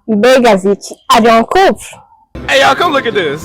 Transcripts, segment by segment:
Mbega Vicky ari en couple? Hey, y'all, come look at this.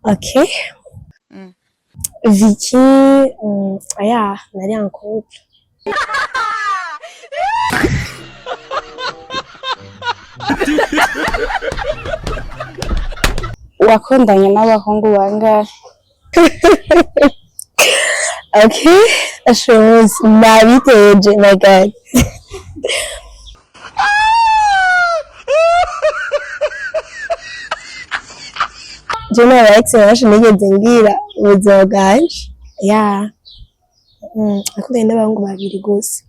Ok. Vicky, aya, nari en couple. Wakundanye n'abahungu bangahe? Ok, ashobozi nabiteje, my God. Je nta ex benshi nigeze ngira ubuzima bwanje. Ya. Nakundanye n'abahungu babiri gusa.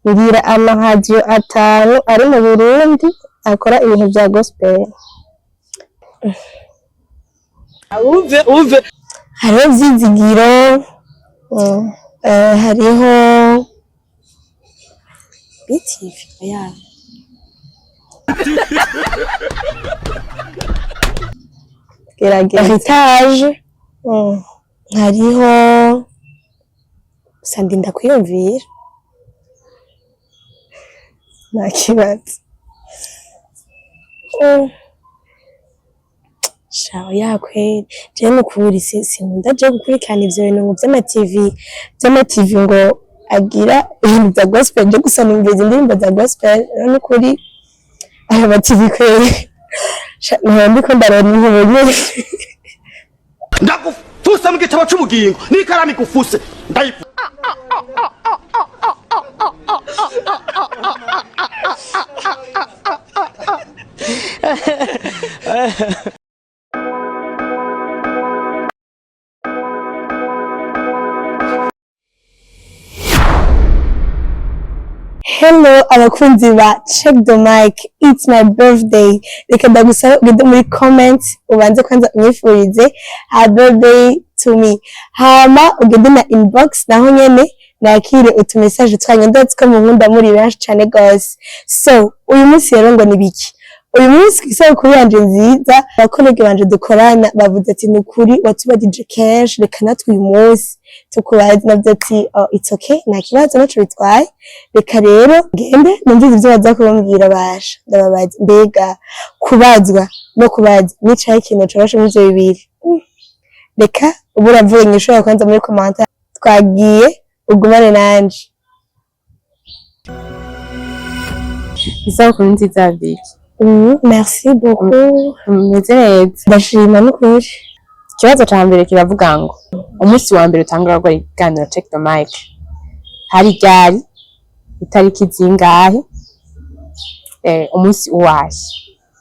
Ngira amaradiyo atanu ari mu Burundi akora ibintu vya gospel. Uve uve. Hariho Vyizigiro, hariho BTV, ya. Gerageza. Heritage, hariho gusa ndinda kwiyumvira, nta kibazo. Shaho ya kweri, jewe nukuri sinkunda je gukurikirana ivyo bintu ngo vy'ama TV ngo agira ibintu vya gospel. Je gusa numviriza indirimbo za gospel. Rero nukuri ayo ma TV kweri, sha, nkaba ndiko ndarora inkuru nyene. Ndagufuse mu gitabo c'ubugingo n'ikaramu igufuse ndayifu. Hello abakunzi ba Check the Mic, it's my birthday. Reka ndagusaba ugende muri comment ubanze kwanza unyifurize happy birthday to me. Hama ugende na inbox naho nyene nakire utu message twanyu, ndazi ko munkunda muri benshi cane gose. So, uyu munsi rero ngo ni biki? Uyu munsi kw'isabukuru yanje nziza, abakolege banje dukorana bavuze ati: "Nukuri watubajije kenshi, reka natwe uyu munsi tukubaze." Navuze ati: "Oh, it's okay, nta kibazo, naco bitwaye." Reka rero ngende numvise ivyo baza kumbwira. Basha ndababaza: mbega kubazwa no kubaza nicaye ikintu coroshe muri ivyo bibiri? Reka ubu uravuye inyishu kwanza muri commentaire. Twagiye, ugumane nanje. Isabukuru nziza, Vicky. Merci beaucoup. Umeze neza? Ndashima n'ukuri. Ikibazo ca mbere kiravuga ngo: umunsi wa mbere utangura gukora ikiganiro Check the Mic hari ryari, itariki zingahe, umunsi uwahe?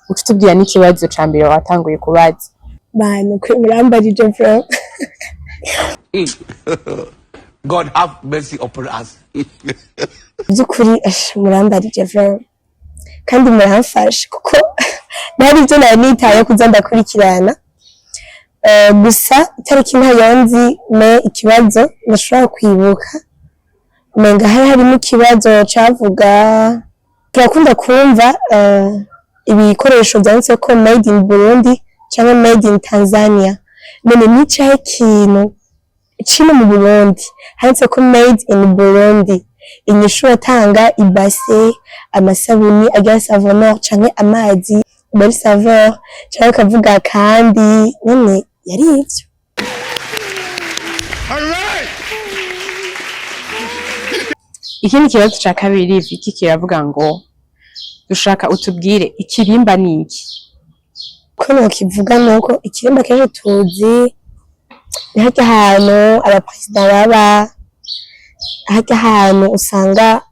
Uca utubwira n'ikibazo ca mbere watanguye kubaza. Bantu kwe murambarije bro. God have mercy upon us. By'ukuri ash, murambarije bro, kandi muramfasha kuko nari ibyo nari nitaye kuza ndakurikirana. Gusa itariki ntayo nzi, mais ikibazo ndashobora kwibuka. Menga hari harimo ikibazo cavuga: turakunda kumva ibikoresho vyanditse ko "made in Burundi" canke "made in Tanzania". None nicahe kintu kino mu Burundi handitse ko "made in Burundi"? Inyishu watanga ibase, amasabuni agira savonor, canke amazi muri saveur, canke ukavuga kandi none yari ivyo. Ikindi kibazo ca kabiri, Vicky, kiravuga ngo dushaka utubwire ikirimba ni iki. Ko nokivuga nuko ikirimba kenshi tuzi ni harya hantu abaperezida baba, harya hantu usanga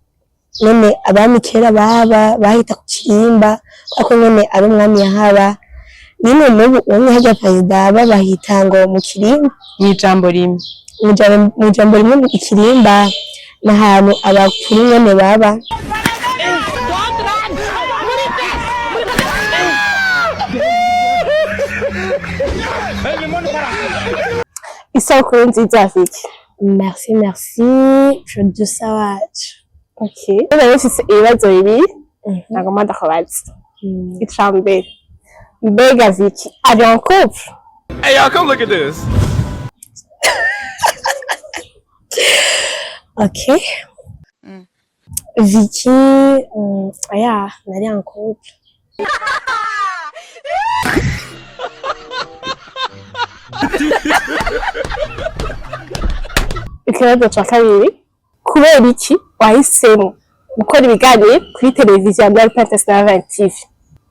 nyene abami kera baba bahita ku kirimba, kubera ko nyene ari umwami yahaba. Nyene n'ubu umwe harya perezida baba bahita ngo mu kirimba. Mw'ijambo rimwe. Mw'ijambo rimwe, ikirimba ni ahantu abakuru nyene baba. Isabukuru nziza, Vicky. Merci, merci, producer wacu. Okay, rero mfise ibibazo bibiri nagomba ndakubaza. Ica mbere: mbega Vicky ari en couple? Hey, y'all, come look at this. Okay. Vicky, aya nari en couple. Ikibazo ca kabiri: kubera iki wahisemo gukora ibiganiro kuri televiziyo ya Mary Princess na TV?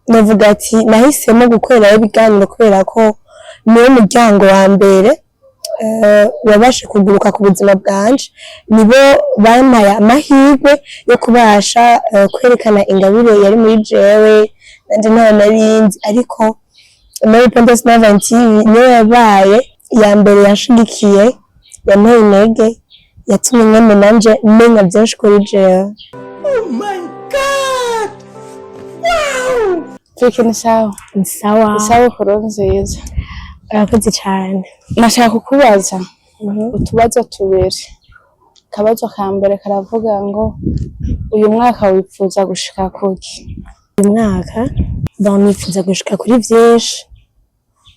Navuga ati nahisemo gukorerayo ibiganiro kubera ko niwo muryango wa mbere wabasha kuguruka ku buzima bwanje. Nibo bampaye amahirwe yo kubasha kwerekana ingabire yari muri jewe nanje ntayo nari nzi. Ariko Mary Princess Navant TV niyo yabaye iya mbere yanshigikiye, yanteye intege, yatumye nyene nanje menya byinshi kuri jewe. Vicky, ni sawa? Ni sawa. Isabukuru nziza. Urakoze cyane. Nashaka kukubaza utubazo tubiri. Akabazo ka mbere karavuga ngo: uyu mwaka wifuza gushika kuki? Uyu mwaka, bon, nifuza gushika kuri vyinshi,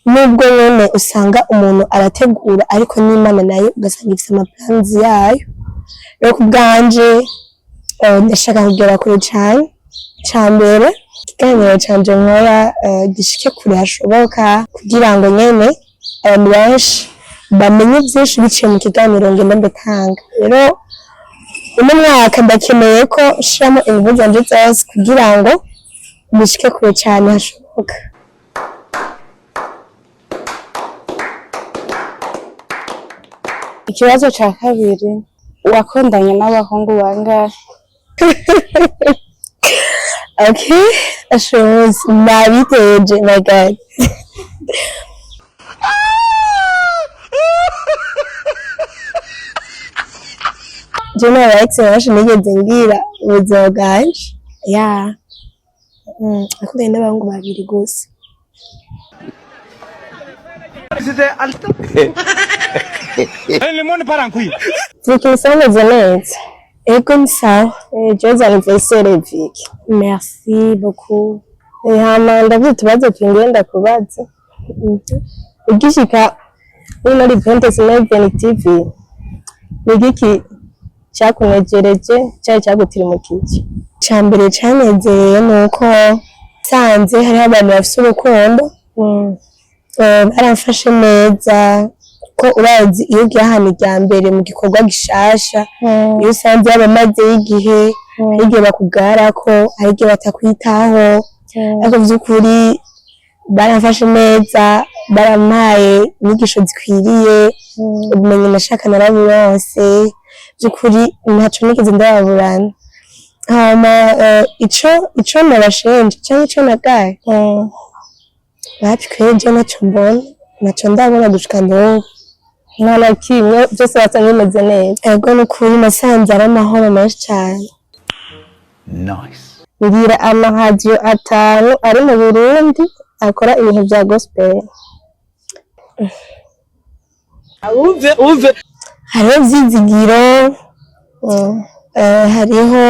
nubwo nyene usanga umuntu arategura, ariko n'Imana nayo ugasanga ifise ama plans yayo. Rero ku bwanje, ndashaka kugera kure cane. Ca mbere, ikiganiro canje nkora gishike kure hashoboka, kugira ngo nyene abantu benshi bamenye vyinshi biciye mu kiganiro ngenda ndatanga. Rero uno mwaka ndakeneye ko nshiramo inguvu zanje zose kugira ngo bishike kure cane hashoboka. Ikibazo ca kabiri: wakundanye n'abahungu bangahe? Okay, ashobozi nabiteje, my God. Je nta ex benshi nigeze ngira ubuzima bwanje. Ya, nakundanye n'abahungu babiri gusa. Le monde part en couille. Vicky, musa meze neza? Ego, ni sawa. Joyeux anniversaire, Vicky. Merci beaucoup. Hama ndavye utubazo tungenda kubaza. Ugishika muri Mary Princess Eleven TV, ni igiki cyakunejereje cari cagutirimukije? Ica mbere canezereye ni uko nsanze hariho abantu bafise urukundo. Baramfashe neza, ko urazi iyo ugiye ahantu irya mbere mu gikorwa gishasha, iyo usanze yabamazeyo igihe, hari igihe bakugarako, hari igihe batakwitaho. Ariko vy'ukuri baramfashe neza, barampaye inyigisho zikwiriye, ubumenyi nashaka naraburonse. Vy'ukuri ntaco nigeze ndababurana. Hama ico nabashenje canke ico nagaye, wapi kweri, je ntaco mbona, ntaco ndabona gushika n'ubu. Nta na kimwe, byose wasanze bimeze neza? Ego, nukuri nasanze ari amahoro menshi cane. Nice. Mbwira amaradiyo atanu ari mu Burundi akora ibintu bya gospel. Umve umve. Hariho Vyizigiro, hariho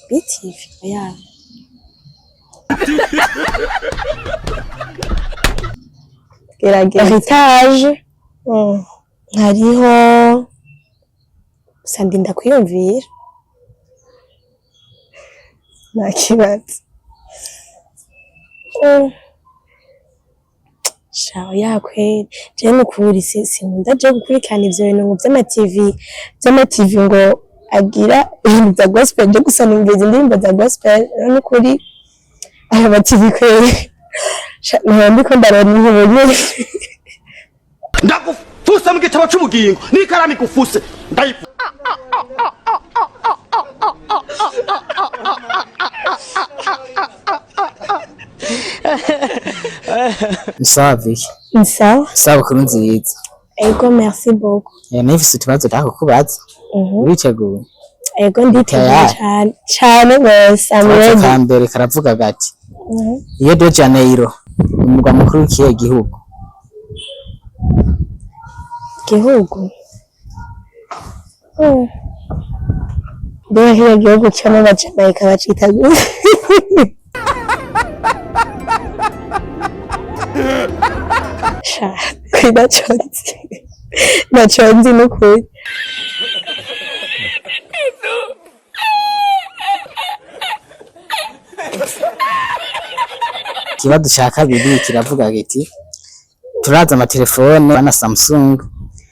BTV ya Gerageza. Heritage, hariho gusa ndinda kwiyumvira. Nta kibazo. Shaho yakweri, jewe nukuri sinkunda je gukurikirana ivyo bintu ngo vy'ama TV ngo agira ibintu vya gospel. Je gusa numviriza indirimbo za gospel. Rero nukuri aya ma TV kweri, sha, nkaba ndiko ndarora inkuru nyene. Ndagufuse mu gitabo c'ubugingo n'ikaramu igufuse ndayifu. Sawa, Vicky. Ni sawa. Isabukuru nziza. Ego, merci beaucoup. Nifise utubazo ndakukubaza. Uriteguye? Ego, nditeguye. Tayari? Cane cane gose, I'm Akabazo ready. ka mbere karavuga gati: Rio de Janeiro ni umurwa mukuru w'ikihe gihugu? Gihugu. Mbega kiriya gihugu co n'Abajamayika bacita gute? Sha, kuri naco nzi. Naco nzi nukuri. Ikibazo ca kabiri kiravuga kiti: turazi amatelefone na Samsung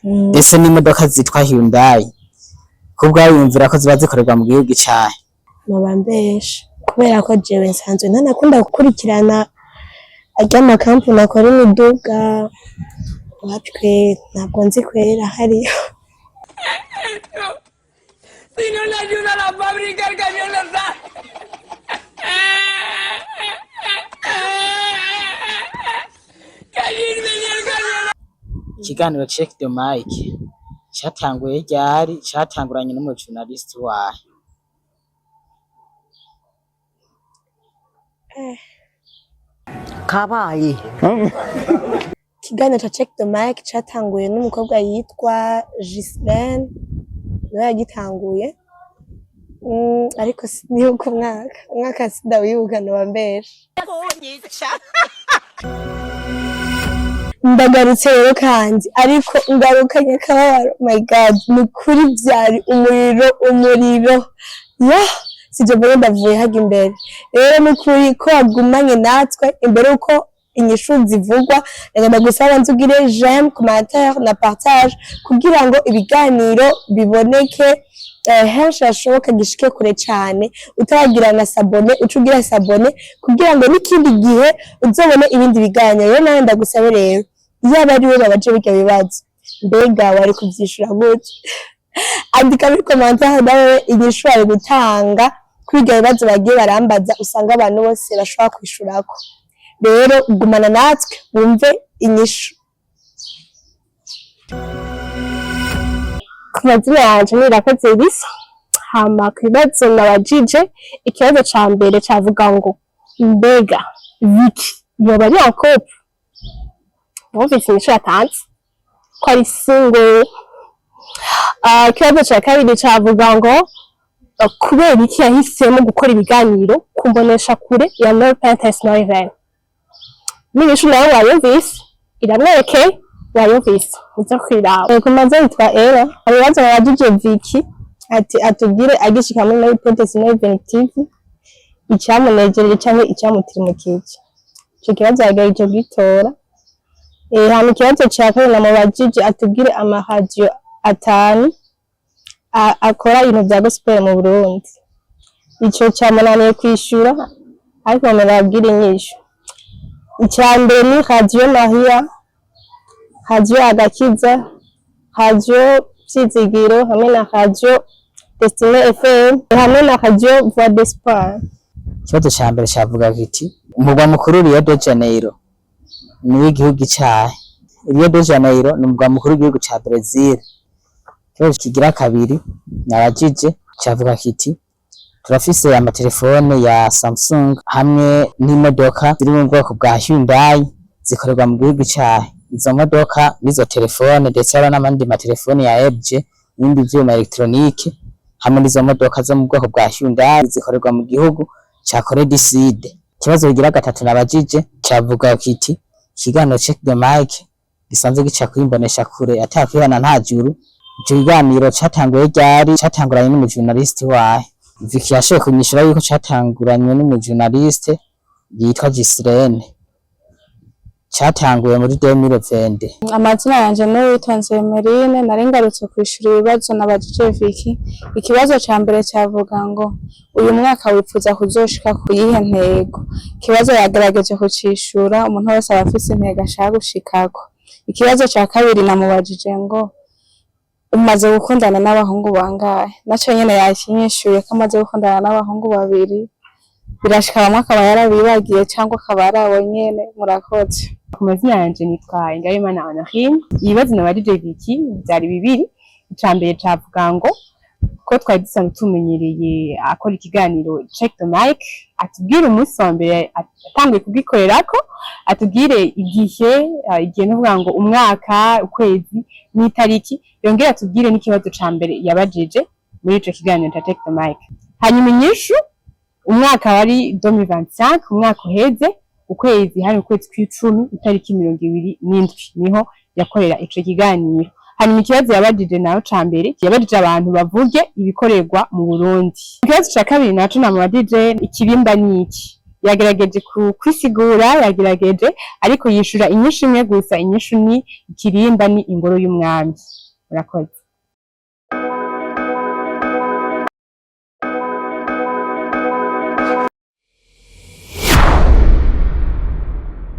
ndetse n'imodoka zitwa Hyundai, kubwawe wiyumvira ko ziba zikorerwa mu gihugu icahe? Noba mbesha, kubera ko jewe nsanzwe ntanakunda gukurikirana arya makampuni akora imiduga. Wapi kweri, ntabwo nzi kwera hariyo. Si no le ayuda a la fábrica, el camión no sale. ¡Que allí venía el camión! Ikiganiro Check the Mic catanguye ryari, catanguranye n'umujournalist wahe? Kabaye. Ikiganiro ca Check the Mic catanguye n'umukobwa yitwa Ghislaine, niwe yagitanguye. Ariko sinibuka umwaka, sindawibuka, noba mbesha. Ndagarutse rero kandi, ariko ngarukanye akababaro. My God, ni ukuri byari umuriro, umuriro ya sivyo mbere. Ndavuye hajya imbere rero, ni ukuri ko wagumanye natwe imbere uko inyishu zivugwa. Ndagomba gusaba nzi ugire j'aime, commentaire na partage kugira ngo ibiganiro biboneke henshi hashoboka, gishike kure cyane. Utaragira na s'abonner, uca ugira s'abonner kugira ngo n'ikindi gihe uzobone ibindi biganiro. Rero nawe ndagusabe rero, yaba ari we babaje bijya bibazo, mbega wari kuvyishura gute? Andika muri commentaire nawe inyishu wari gutanga kuri ibyo bibazo bagiye barambaza, usanga abantu bose bashobora kwishurako. Rero gumana natwe wumve inyishu. Ku mazina yanje ni Irakoze Elisa. Hama ku bibazo nabajije, ikibazo ca mbere cavuga ngo mbega Vicky yoba ari en couple? Mwumvise inyishu yatanze ko ari single. Ikibazo ca kabiri cavuga ngo kubera iki yahisemo gukora ibiganiro ku mboneshakure ya Nord Pentes Nouvelle? N'inyishu nayo mwayumvise, iramwerekeye, mwayumvise, muze kwiraba. Ku mazina yitwa Era. Hari ibibazo babajije Vicky, ati atubwire agishika muri Nord Pentes Nouvelle TV icyamunejereje canke icyamutirimukije. Ico kibazo yagerageje kugitora. Hama ikibazo ca kabiri namubajije, atubwire amaradiyo atanu akora ibintu vya gospel mu Burundi. Ico camunaniye kwishura, ariko bamenya babwire inyishu. Ica mbere ni Radio Maria, Radio Agakiza, Radio Vyizigiro hamwe na Radio Destiny FM hamwe na Radio Voix d'Espoir. Ikibazo ca mbere cavuga kiti: umurwa mukuru Rio de Janeiro ni uw'igihugu icahe? Rio de Janeiro ni umurwa mukuru w'igihugu ca Brazil. Ikibazo kigira kabiri nabajije cavuga kiti: turafise amatelefone ya Samsung hamwe n'imodoka ziri mu bwoko bwa Hyundai, zikorerwa mu gihugu icahe? Izo modoka n'izo telefone, ndetse hariho n'amandi matelefone ya LG n'ibindi vyuma électronique hamwe n'izo modoka zo mu bwoko bwa Hyundai, zikorerwa mu gihugu ca Corée du Sud. Ikibazo kigira gatatu nabajije cavuga kiti: ikiganiro Check the Mic gisanzwe gica kuri imboneshakure atakwihana nta juru, ico kiganiro catanguye ryari, catanguranye n'umujournaliste wahe? Vicky yashoboye kunyishura yuko catanguranye n'umujournaliste yitwa Gislene, catanguye muri 2020. Amazina yanje ni Uwitonze Emeline. Nari ngarutse kwishura ibibazo nabajije Vicky. Ikibazo ca mbere cavuga ngo uyu mwaka wifuza kuzoshika ku yihe ntego? Ikibazo yagerageje kucishura, umuntu wese aba afise intego ashaka gushikako. Ikibazo ca kabiri namubajije ngo umaze gukundana n'abahungu bangahe? Naco nyene yakinyishuye ko amaze gukundana n'abahungu babiri. Birashika bamwe akaba yarabibagiye cyangwa akaba ari abo nyene. Murakoze. Ku mazina yanje nitwa Ingabimana Honorine. Ibibazo nabajije Vicky byari bibiri. Ica mbere cavuga ngo ko twari dusanzwe tumenyereye akora ikiganiro Check the Mic, atubwire umunsi wa mbere atanguye kugikorerako, atubwire igihe, igihe nuvuga ngo umwaka, ukwezi n'itariki, yongere atubwire n'ikibazo ca mbere yabajije muri ico kiganiro ca Check the Mic. Hanyuma inyishu, umwaka wari 2025, umwaka uheze, ukwezi hari ukwezi kw'icumi, itariki 27 niho yakorera ico kiganiro. Hanyuma ikibazo yabajije nawe ca mbere, yabajije abantu bavuge ibikorerwa mu Burundi. Ikibazo ca kabiri naco namubajije: ikibimba ni iki? Yagerageje kwisigura, yagerageje, ariko yishura inyishu imwe gusa. Inyishu ni: ikirimba ni ingoro y'umwami. Murakoze.